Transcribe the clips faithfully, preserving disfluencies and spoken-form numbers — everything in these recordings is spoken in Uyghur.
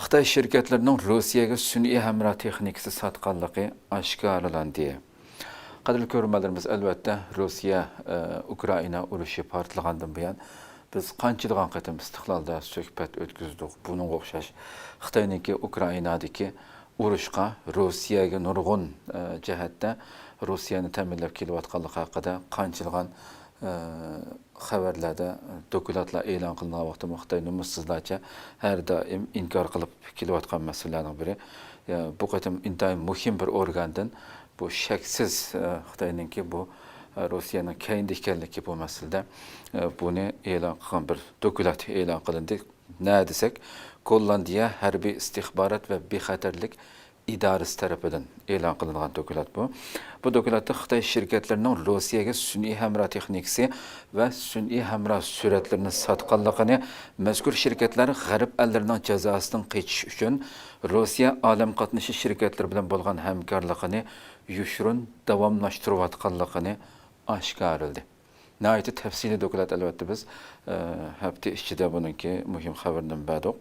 خىتاي شىركەتلىرىنىڭ روسىيەگە سۈنئىي ھەمراھ تېخنىكىسى ساتقانلىقى ئاشكارىلاندى. قەدىرلىك كۆرۈرمەنلىرىمىز، ئەلۋەتتە، روسىيە، ئە، ئۇكرائىنا ئۇرۇشى پارتلىغاندىن بۇيان، بىز قانچىلىغان قېتىم ئىستىقلالدا سۆھبەت ئۆتكۈزدۇق. بۇنىڭغا ئوخشاش خىتاينىڭكى ئۇكرائىنادىكى ئۇرۇشقا روسىيەگە نۇرغۇن، ئە، جەھەتتە روسىيەنى تەمىنلەپ كېلىۋاتقانلىقى ھەققىدە قانچىلىغان، ئە، خەۋەرلەردە، دوكلاتلار ئېلان قىلىنغان ۋاقىتتا خىتاي نومۇسسىزلارچە ھەر دائىم ئىنكار قىلىپ كېلىۋاتقان مەسىلىلەرنىڭ بىرى. ئە، بۇ قېتىم ئىنتايىن مۇھىم بىر ئورگاندىن بۇ شەكسىز، ئە، خىتاينىڭكى بۇ، ئە، روسىيەنىڭ كەينىدە ئىكەنلىكى بۇ مەسىلىدە، ئە، بۇنى ئېلان قىلغان بىر دوكلات ئېلان قىلىندى. نە دېسەك، گوللاندىيە ھەربىي ئىستىخبارات ۋە بىخەتەرلىك ئىدارىسى تەرىپىدىن ئېلان قىلىنغان دوكلات بۇ. بۇ دوكلاتتا خىتاي شىركەتلىرىنىڭ روسىيەگە سۈنئىي ھەمراھ تېخنىكىسى ۋە سۈنئىي ھەمراھ سۈرەتلىرىنى ساتقانلىقىنى، مەزكۇر شىركەتلەر غەرب ئەللىرىنىڭ جازاسىدىن قېچىش ئۈچۈن روسىيە ئالەم قاتنىشى شىركەتلىرى بىلەن بولغان ھەمكارلىقىنى يوشۇرۇن داۋاملاشتۇرۇۋاتقانلىقىنى ئاشكارىلىدى. ناھايىتى تەپسىلىي دوكلات، ئەلۋەتتە، بىز، ئە، ھەپتە ئىچىدە بۇنىڭكى مۇھىم خەۋىرىنى بەردۇق.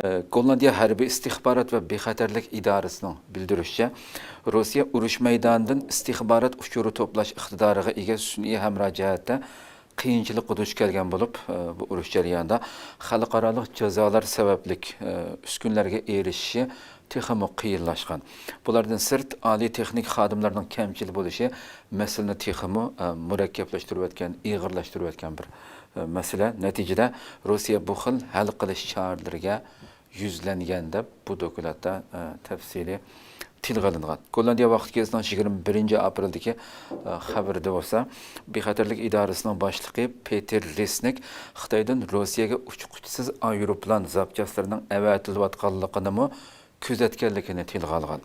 ئە، گوللاندىيە ھەربىي ئىستىخبارات ۋە بىخەتەرلىك ئىدارىسىنىڭ بىلدۈرۈشىچە، روسىيە ئۇرۇش مەيدانىدىن ئىستىخبارات ئۇچۇرى توپلاش ئىقتىدارىغا ئىگە سۈنئىي ھەمراھ جەھەتتە قىيىنچىلىققا دۇچ كەلگەن بولۇپ، ئە، بۇ ئۇرۇش جەريانىدا خەلقئارالىق جازالار سەۋەبلىك، ئە، ئۈسكۈنىلەرگە ئېرىشىشى تېخىمۇ قىيىنلاشقان. بۇلاردىن سىرت، ئالىي تېخنىك خادىملارنىڭ كەمچىل بولۇشى مەسىلىنى تېخىمۇ، ئە، مۇرەككەپلەشتۈرۈۋەتكەن، ئېغىرلاشتۇرۇۋەتكەن بىر، ئە، مەسىلە. نەتىجىدە، روسىيە بۇ خىل ھەل قىلىش چارىلىرىگە يۈزلەنگەن، دەپ بۇ دوكلاتتا، ئە، تەپسىلىي تىلغا ئېلىنغان. گوللاندىيە ۋاقىت گېزىتىنىڭ يىگىرمە بىرىنچى ئاپرېلدىكى، ئە، خەۋىرىدە بولسا، بىخەتەرلىك ئىدارىسىنىڭ باشلىقى پېتېر رېسنىك خىتايدىن روسىيەگە ئۇچقۇچىسىز ئايروپىلان زاپچاسلىرىنىڭ ئەۋەتىلىۋاتقانلىقىنىمۇ كۆزەتكەنلىكىنى تىلغا ئالغان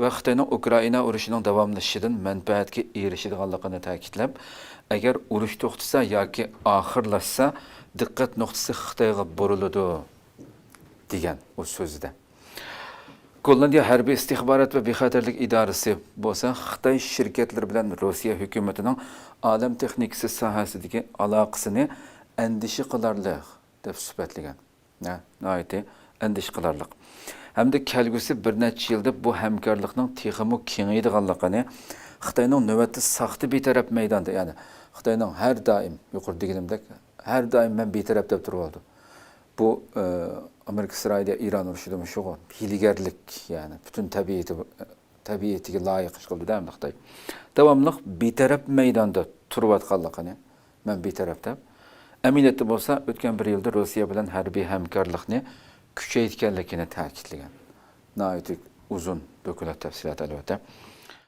ۋە خىتاينىڭ ئۇكرائىنا ئۇرۇشىنىڭ داۋاملىشىشىدىن مەنپەئەتكە ئېرىشىدىغانلىقىنى تەكىتلەپ، ئەگەر ئۇرۇش توختىسا ياكى ئاخىرلاشسا، دىققەت نۇقتىسى خىتايغا بۇرۇلىدۇ، دېگەن ئۇ سۆزىدە. گوللاندىيە ھەربىي ئىستىخبارات ۋە بىخەتەرلىك ئىدارىسى بولسا خىتاي شىركەتلىرى بىلەن روسىيە ھۆكۈمىتىنىڭ ئالەم تېخنىكىسى ساھەسىدىكى ئالاقىسىنى ئەندىشە قىلارلىق دەپ سۈپەتلىگەن. ھە، ناھايىتى ئەندىشە قىلارلىق. ھەمدە كەلگۈسى بىر نەچچە يىلدا بۇ ھەمكارلىقنىڭ تېخىمۇ كېڭىيىدىغانلىقىنى، خىتاينىڭ نۆۋەتتە ساختا بىتەرەپ مەيداندا، يەنى خىتاينىڭ ھەر دائىم، يۇقىرىدا دېگىنىمدەك، ھەر دائىم مەن بىتەرەپ دەپ تۇرۇۋالىدۇ. بۇ، ئە، ئامېرىكا ئىسرائىلىيە ئىران ئۇرۇشىدىمۇ شۇغۇ، ھىيلىگەرلىك، يەنى پۈتۈن تەبىئىتى، تەبىئىتىگە لايىق ئىش قىلدى-دە ئەمدى خىتاي. داۋاملىق بىتەرەپ مەيداندا تۇرۇۋاتقانلىقىنى، مەن بىتەرەپ دەپ، ئەمەلىيەتتە بولسا ئۆتكەن بىر يىلدا روسىيە بىلەن ھەربىي ھەمكارلىقنى كۈچەيتكەنلىكىنى تەكىتلىگەن. ناھايىتى ئۇزۇن دوكلات تەپسىلاتى، ئەلۋەتتە.